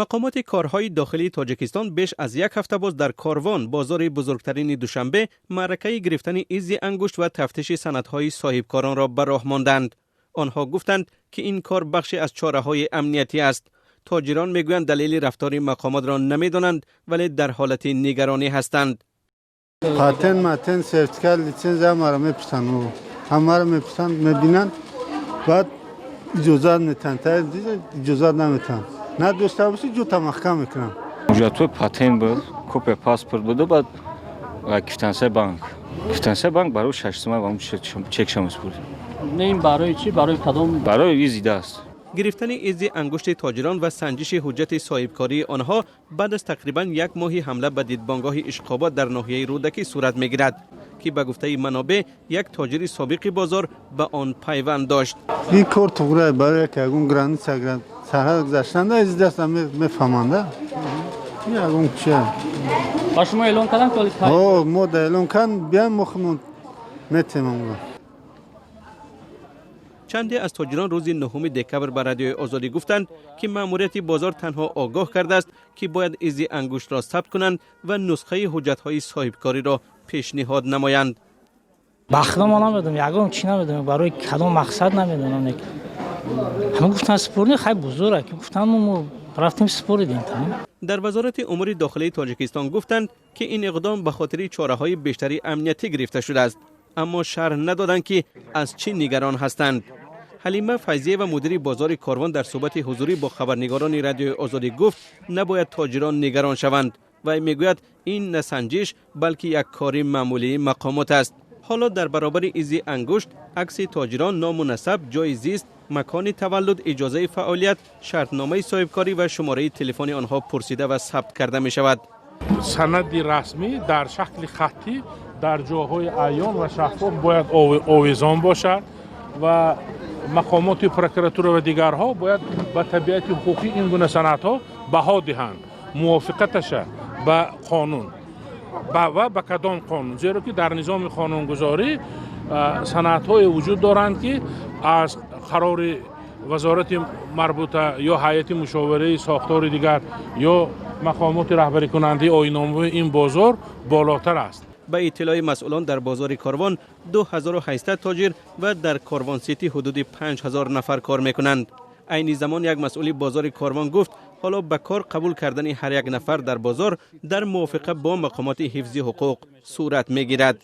Мақомоти корҳои дохилии Тоҷикистон беш аз як ҳафта боз дар Корвон, бозори бузургтарини Душанбе, маъракаи гирифтани изи ангушт ва тафтиши санадҳои соҳибкоронро ба роҳ монданд. Онҳо гуфтанд, ки ин кор бахше аз чораҳои амниятӣ аст. Тоҷирон мегӯянд, далели рафтори мақомотро намедонанд, вале дар ҳолати нигаронӣ ҳастанд. Патент, матент, сертификат, лицензия ҳамаро мепурсанд, ҳамаро мепурсанд, мебинанд, баъд иҷозат метаҳанд, иҷозат наметаҳанд. Надошта бошӣ, ҷота маҳкам мекунам. Ҳуҷҷатҳои патент буд, копия паспорт буда, баъд квитансияи банк. Квитансияи банк барои 6 сима чекша месупурдем. Не, ин барои чӣ, барои кадом? Барои изи даст. Гирифтани изи ангушти тоҷирон ва санҷиши ҳуҷҷати соҳибкории онҳо баъд аз тақрибан як моҳи ҳамла ба дидбонгоҳи Ишқобод дар ноҳияи Рӯдакӣ сурат мегирад, ки ба гуфтаи манобеъ, як тоҷири собиқи бозор ба он пайванд дошт. Ин кор туғра барои ки ягон граница, сарҳад гузаштанда изи даста мефаҳманда, ягон чи. Ба шумо эълон карданд, ки О, мо да эълон кард, биям, мо худмон метем онро. Чанде аз тоҷирон рӯзи 9 декабр ба Радиои Озодӣ гуфтанд, ки маъмурияти бозор танҳо огоҳ кардааст, ки бояд изи ангуштро сабт кунанд ва нусхаи ҳуҷҷатҳои соҳибкориро пешниҳод намоянд. Ба худо, мо намедонем, ягон чӣ намедонем, барои кадом мақсад намедонам. Ҳама гуфтан супурдем, хай, бузург гуфтан, мо рафтем, супурдем. Дар Вазорати умури дохилии Тоҷикистон гуфтанд, ки ин иқдом ба хотири чораҳои бештари амниятӣ гирифта шудааст, аммо шарҳ надоданд, ки аз чӣ нигарон ҳастанд. Ҳалима Файзиева, мудири бозори Корвон, дар суҳбати ҳузурӣ бо хабарнигорони Радиои Озодӣ гуфт, набояд тоҷирон нигарон шаванд. Вай мегӯяд, ин на санҷиш, балки як кори маъмулии мақомот аст. Ҳоло дар баробари изи ангушт, акси тоҷирон, ному насаб, ҷои зист, макони таваллуд, иҷозаи фаъолият, шартномаи соҳибкорӣ ва шумораи телефони онҳо пурсида ва сабт карда мешавад. Санади расмӣ дар шакли хаттӣ дар ҷоҳои аён ва шаффоф бояд овезон бошад ва мақомоти прокуратура ва дигарҳо бояд ба табиати ҳуқуқии ин гуна санадҳо баҳо диҳанд, мувофиқаташа ба қонун ва ба кадом қонун, зеро ки дар низоми қонунгузорӣ санадҳое вуҷуд доранд, ки аз қарори вазорати марбута ё ҳайати мушовираи сохтори дигар ё мақомоти раҳбарикунандаи оинномаи ин бозор болотар аст. Ба иттилои масъулон, дар бозори Корвон 2800 тоҷир ва дар Корвон Сити ҳудуди 5000 нафар кор мекунанд. Айни замон як масъули бозори Корвон гуфт, ҳоло ба кор қабул кардани ҳар як нафар дар бозор дар мувофиқа бо мақомоти ҳифзи ҳуқуқ сурат мегирад.